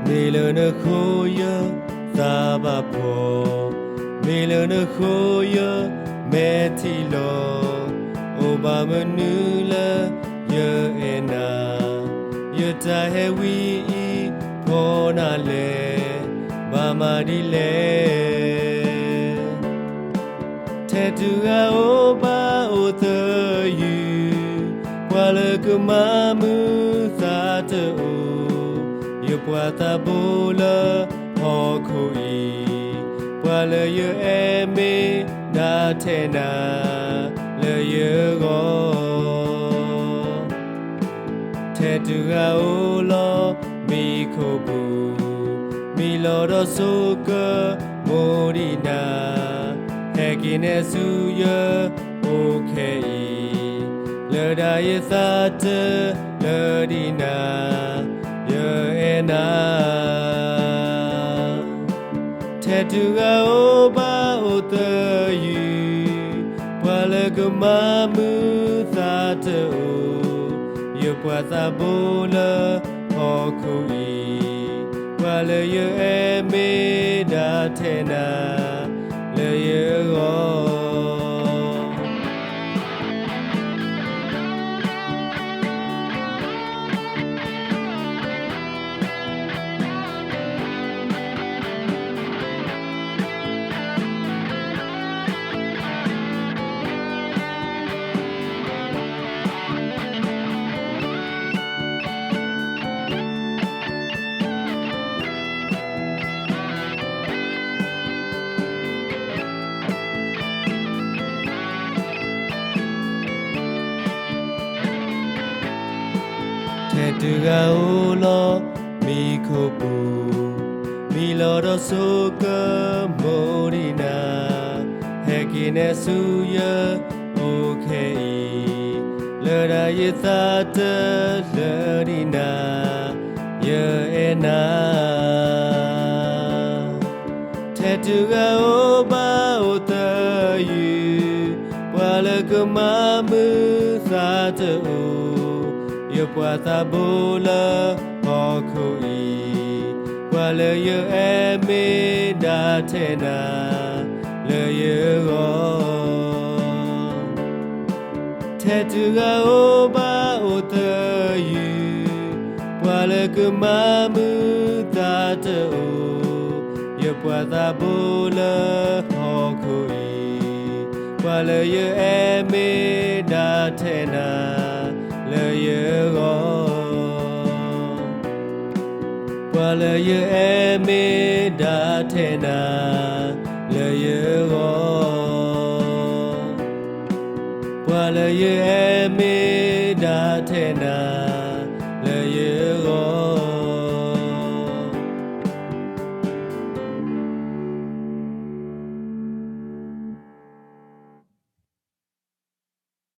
မ့ၢ်လၢနဃိယသးဘၣ်ဖှီၣ်, မ့ၢ်လၢနဃိယမဲာ်ထံလီၤ, အိၣ်ဘၣ်မနုၤလၢယအဲၣ်နၤ, ယတၢ်ဟဲဝံအံၤဖီနၤလဲၣ်, ဘၣ်မၤဒ်လဲၣ်. ထဲတဂၤဧိၤဘၣ်အိၣ်သယုၢ်, ပှၤလၢကမၤမုာ်သးတအိၣ်, ယပှၤသးဘိလၢဟီၣ်ခိၣ်အံၤ, ပှၤလၢယအဲၣ်မ့ၢ်ဒၣ်ထဲနၤလၢယဂီၢ်. ထဲတဂၤဧိၤလီၤမံခိၣ်ပူၤ, မံလီၤဒီးဆိကမိၣ်ဒံးနၤ, ဟဲက့ၤနဲၣ်ဆူယအိၣ်ခဲအံၤ, လၢဒၣ်ယသးတလၢဒံးနၤ, ယအဲၣ်နၤ. ထဲတဂၤဧိၤဘၣ်အိၣ်သယုၢ်, ပှၤလၢကမၤမုာ်သးတအိၣ်, ယပှၤသးဘိလၢဟီၣ်ခိၣ်အံၤ, ပှၤလၢယအဲၣ်မ့ၢ်ဒၣ်ထဲနၤလၢယဂီၢ်. ထဲတဂၤဧိၤလီၤမံခိၣ်ပူၤ, မံလီၤဒီးဆိကမိၣ်ဒံးနၤ, ဟဲက့ၤနဲၣ်ဆူယအိၣ်ခဲအံၤ, လၢဒၣ်ယသးတလၢဒံးနၤ, ယအဲၣ်နၤ. ထဲတဂၤဧိၤဘၣ်အိၣ်သယုၢ်, ပှၤလၢကမၤမုာ်သးတအိၣ်, ယပှၤသးဘိလၢဟီၣ်ခိၣ်အံၤ, ပှၤလၢယအဲၣ်မ့ၢ်ဒၣ်ထဲနၤလၢယဂီၢ်. ထဲတဂၤဧိၤဘၣ်အိၣ်သယုၢ်, ပှၤလၢကမၤမုာ်သးတအိၣ်, ယပှၤသးဘိလၢဟီၣ်ခိၣ်အံၤ, ပှၤလၢယအဲၣ်မ့ၢ်ဒၣ်ထဲနၤလၢယဂီၢ်. ပှၤလၢယအဲၣ်မ့ၢ်ဒၣ်ထဲနၤလၢယဂီၢ်. ပှၤလၢယအဲၣ်မ့ၢ်ဒၣ်